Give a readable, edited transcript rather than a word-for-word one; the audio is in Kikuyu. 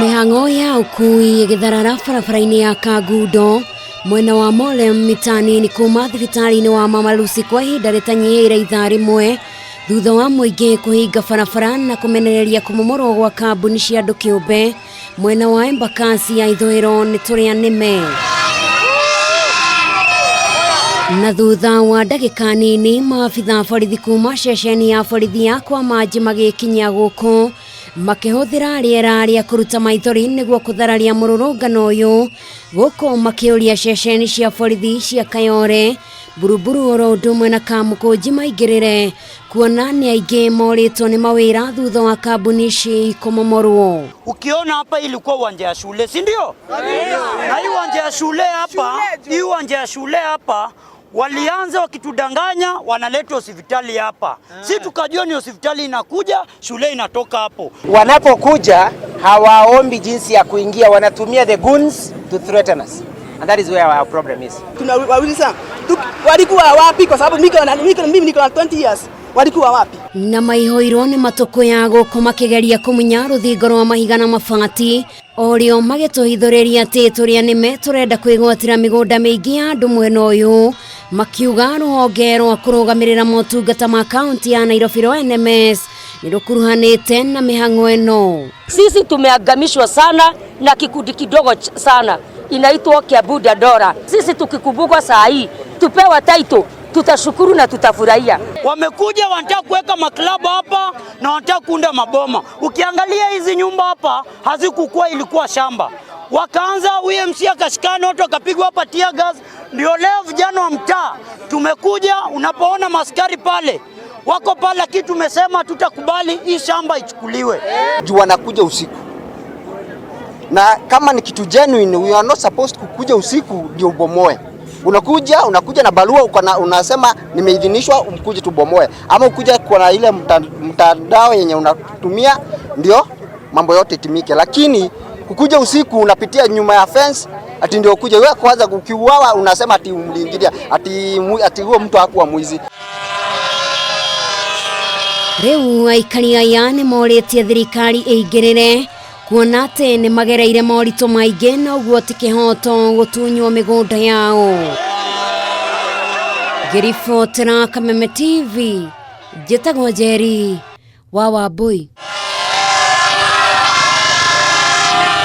Mĩhang'o ya ũkui ĩgĩtharara barabara-inĩ ya Kangundo mwena wa Molem mita nini kuma thibitarĩ-inĩ wa Mama Lucy kwa ihinda rĩtanyihĩire ithaa rĩmwe thutha wa mũingĩ kũhinga barabara na kũmenereria kũmomorwo gwa kambuni cia andũ kĩũmbe mwena wa Embakasi ya ithũĩro nĩ tũrĩa nĩme. Na thutha wa ndagĩka nini maabitha borithi kuma ceceni ya borithi ya kwa Manji magĩkinya gũkũ makĩhũthĩra rĩera rĩa kũruta maithori nĩguo kũthararia mũrũrũngano ũyũ gũkũ makĩũria ceceni cia borithi cia Kayore, Buruburu oro ũndũ ũmwe na Kamũkũnji maingĩrĩre kuona nĩ aingĩ morĩtwo nĩ mawĩra thutha wa kambuni ici kũmomorwo. Ukiona hapa ilikuwa uwanja ya shule, si ndio? Na hii uwanja ya shule hapa, hii uwanja ya shule hapa walianza wakitudanganya, wanaleta hospitali hapa, si tukajua ni hospitali inakuja, shule inatoka hapo. Wanapokuja hawaombi jinsi ya kuingia, wanatumia the goons to threaten us. And that is where our problem is. Tunawauliza walikuwa wapi? Kwa sababu mimi niko na 20 years, walikuwa wapi? Na maihũirwo nĩ matũkũ ya gũkũ makĩgeria kũmunya rũthingo rwa mahiga na mabati orĩo magĩtũhithũrĩria atĩ tũrĩa nĩme tũrenda kwĩgwatĩra mĩgũnda mĩingĩ ya andũ mwena ũyũ makiuga rũhonge rwa kũrũgamĩrĩra motungata ma kaunti ya Nairobi rwa NMS nĩ rũkuruhanĩte na mĩhang'o ĩno. Sisi tumeangamishwa sana na kikundi kidogo sana inaitwa Kiambu Dandora. Sisi tukikumbukwa saa hii tupewa title, tutashukuru na tutafurahia. Wamekuja wanataka kuweka maklabu hapa na wanataka kuunda maboma. Ukiangalia hizi nyumba hapa hazikukua, ilikuwa shamba. Wakaanza UMC akashikana, watu wakapigwa hapa tear gas. Ndio leo vijana wa mtaa tumekuja, unapoona maskari pale wako pale, lakini tumesema tutakubali hii shamba ichukuliwe. Juu wanakuja usiku, na kama ni kitu genuine, we are not supposed kukuja usiku ndio ubomoe. Unakuja na barua unasema nimeidhinishwa, umkuje tubomoe, ama ukuja kwa ile mtandao yenye unatumia ndio mambo yote itimike. Lakini kukuja usiku unapitia nyuma ya fence ati ndio kuja wewe kwanza, ukiuawa unasema ati umliingilia, ati huo mtu hakuwa mwizi. Rĩu aikari aya nĩ morĩtie thirikari ĩingĩrĩre kuona atĩ nĩ magereire moritũ maingĩ na ũguo ti kĩhoto gũtunywo mĩgũnda yao. Ngĩribotera Kameme TV, njĩtagwo Njeri wa Wambui.